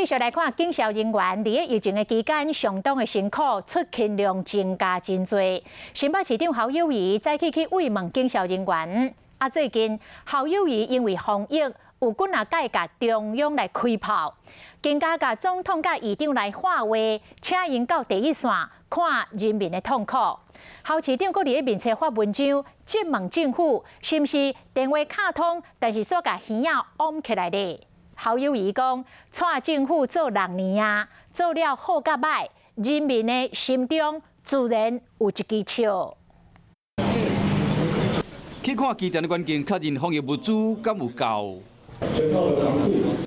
繼續來看警消人員，佇咧疫情的期間相當的辛苦，出勤量增加真濟。新北市長侯友宜早起去慰問警消人員。啊，最近侯友宜因為防疫有幾若擺共中央來開炮，更加共總統佮議長來喊話，請𪜶到第一線看人民的痛苦。侯市長閣佇咧面冊發文章，質問政府是毋是電話敲通，但是煞共耳仔掩起來咧？侯友宜講，帶政府做六年啊，做了好佮䆀，人民的心中自然有一支尺。去看基層的關鍵，確認防疫物資敢有夠。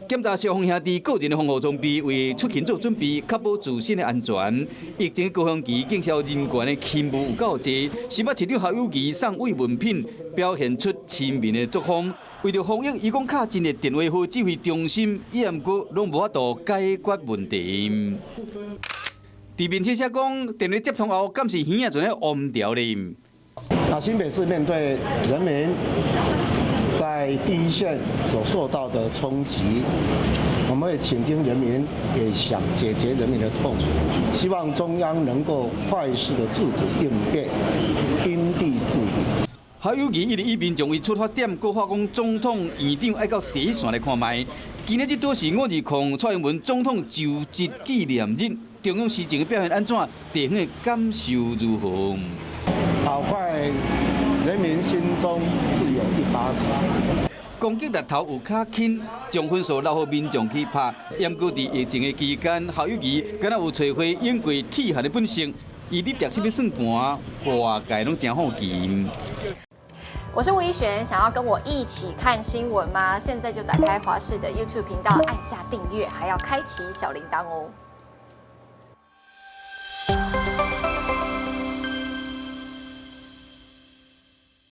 檢查消防兄弟個人的防護裝備，為出勤做準備，確保自身的安全。疫情高峰期，警消人員的勤務有夠濟。新北市長侯友宜送慰問品，表現出親民的作風。為著防疫，伊講敲真濟電話予指揮中心，伊毋過攏無法度解決問題。佇面冊寫講，電話接通後，敢是耳仔就咧掩掉咧？那新北市面對人民在第一線所受到的衝擊，我們會傾聽人民，也想解決人民的痛，希望中央能夠快速的自主應變，因地制宜。侯友宜一直以民眾為出發點，閣喊講總統、院長愛到第一線來看覓。今仔日拄是5.20蔡英文總統就職紀念日，中央施政的表現按怎？地方的感受如何？好壞，人民心中自有一把尺。攻擊力頭有較輕，將分數留予民眾去拍。毋過佇疫情的期間，侯友宜敢若有揣回用過鐵漢的本性，伊咧捏啥物算盤，外界攏誠好奇。我是吳怡璇，想要跟我一起看新聞嗎？現在就打開華視的 YouTube 頻道，按下訂閱，還要開啟小鈴鐺哦。